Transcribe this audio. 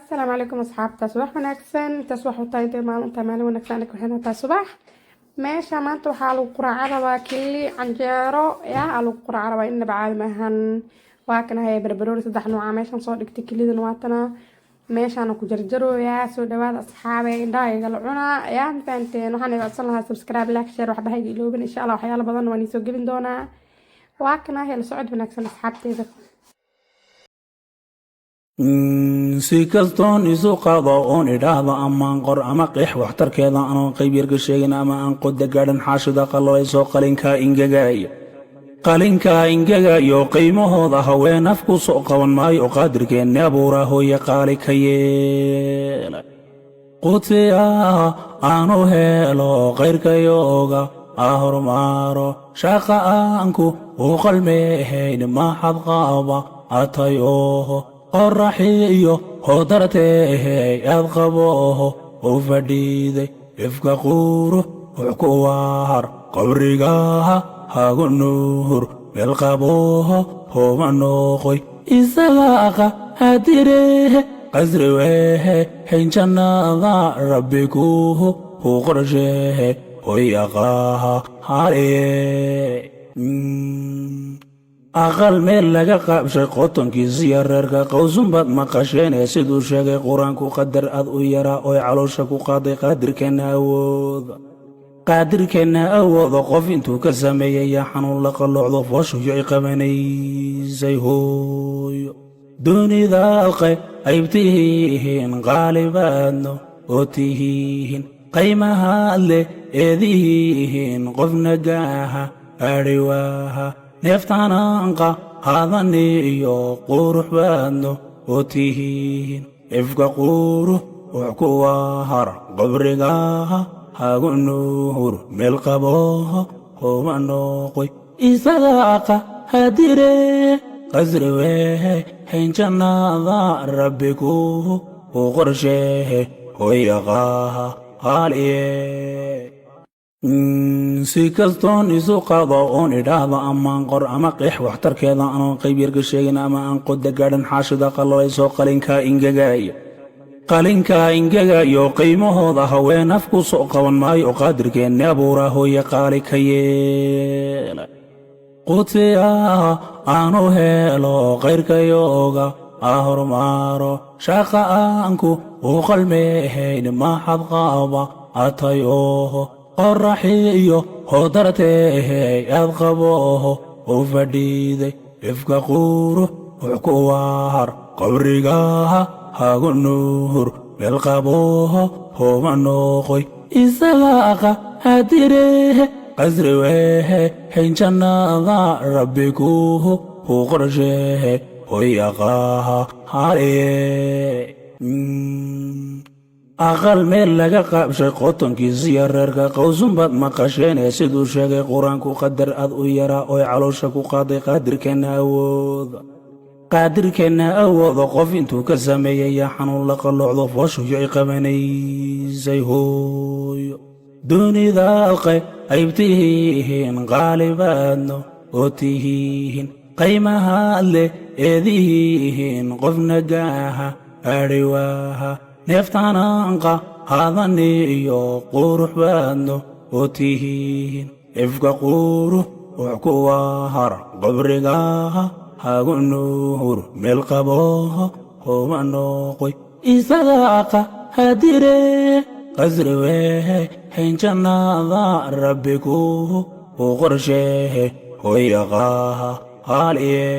Asalaamu calaykum asxaabta, subax wanaagsan. Intaas wax u tahay, intay maalin tahay, maalin wanaagsan. Aniga waxay tahay subax. Meesha maanta waxaa lagu quraaca rabaa kili canjeero yaa aa lagu quraaca rabaa. Inaba caadi maahan. Waa kan haya barbarooni saddex nooca meeshan soo dhigtay, kilidana waatana meeshaana ku jarjarooyaa. Soo dhawaada asxaabe, indhaha igala cunaa yaa mafahanteen. Waxaan idin codsan lahaa subscribe, like, share, waxba hayga iloobin. Insha Allah waxyaalo badan waan iisoo gelin doonaa. Waa kana hela, socod wanaagsan asxaabteeda. Si kastoon isu qaado oon idhaahdo amaan qor ama qeex waxtarkeeda, anoon qayb yarka sheegin ama aan qoda gaadhan, xaashida qallalayso, qalinkaa ingegaayo, qalinkaa ingegaayo. Qiimahooda haween afku soo qaban maayo. Qaadirkeenni abuuraa hooye qaali ka yeela, qudsiya aanu helo, qayrkayooga a hormaaro, shaqa aanku u qalmeehayn maxad qaba atayoho, qoraxiyo hodarteehey aad qaboho u fadhiiday, ifka quuru wux ku waar, qabrigaha hagu nuur, meel qaboho homa noqoy, isagaaqa hadirehe, qasri wehe hayn jannada rabbi kuhu u qorshehe, hoyaqaaha hariye. Aqal meel laga qaabshay qotonkiisiyo reerka qowsunbaad maqasheenee, siduu sheegay Qur-aanku, qadar aad u yaraa oy caloosha ku qaaday, qaadirkeenna awooda, qaadirkeenna awooda, qof intuu ka sameeyey yaa xanuun la qalloocdo, fooshuyo ay qabanaysay hooyo. Dunidaad qaybtihiin qaalibaadno oo tihiin, qaymahaad leh eedihiin, qofna gaaha adhiwaaha, neeftaananqa haadaniyo qurux baadno oo tihiin, ifka qurux wax ku har, qabrigaha hagu nuur, meel qaboho homa noqoy, isagaaqa hadire, qasri wehe hayn jannada rabbi ku u qorshehe, hoyaqaaha haaliye. Si kastoon isu qaado oon idhaahdo amaan qor ama qeex waxtarkeeda, anoon qayb yarka sheegin ama aan qoda gaadhan, xaashida qallalayso, qalinkaa ingegaayo, qalinkaa ingegaayo. Qiimahooda haween afku soo qaban maayo. Qaadirkeenni abuuraa hooye qaali ka yeela, qudsiya aanu helo, qayrkayooga a hormaaro, shaqa aanku u qalmeehayn maxad qaba atayoho, qoraxiyo hodarteehey aad qaboho u fadhiiday, ifka qurux wax ku waar, qabrigaha hagu nuur, meel qaboho homa noqoy, isagaaqa hadirehe, qasri wehe hayn jannada rabbi kuhu u qorshehe, hoyaqaaha haliye. Aqal meel laga qaabshay qotonkiisiyo reerka qowsunbaad maqasheenee, siduu sheegay Qur-aanku, qadar aad u yaraa oy caloosha ku qaaday, qaadirkeenna awooda, qaadirkeenna awooda, qof intuu ka sameeyey yaa xanuun la qalloocdo, fooshuyo ay qabanaysay hooyo. Dunidaad qaybtihiin qaalibaadno oo tihiin, qaymahaad leh eedihiin, qofna gaaha adhiwaaha, neeftaananqa haadaniyo qurux baadno oo tihiin, ifka qurux wax ku har, qabrigaha hagu nuur, meel qaboho homa noqoy, isagaaqa hadire, qasri wehe hayn jannada rabbi ku u qorshehe, hoyaqaaha haaliye.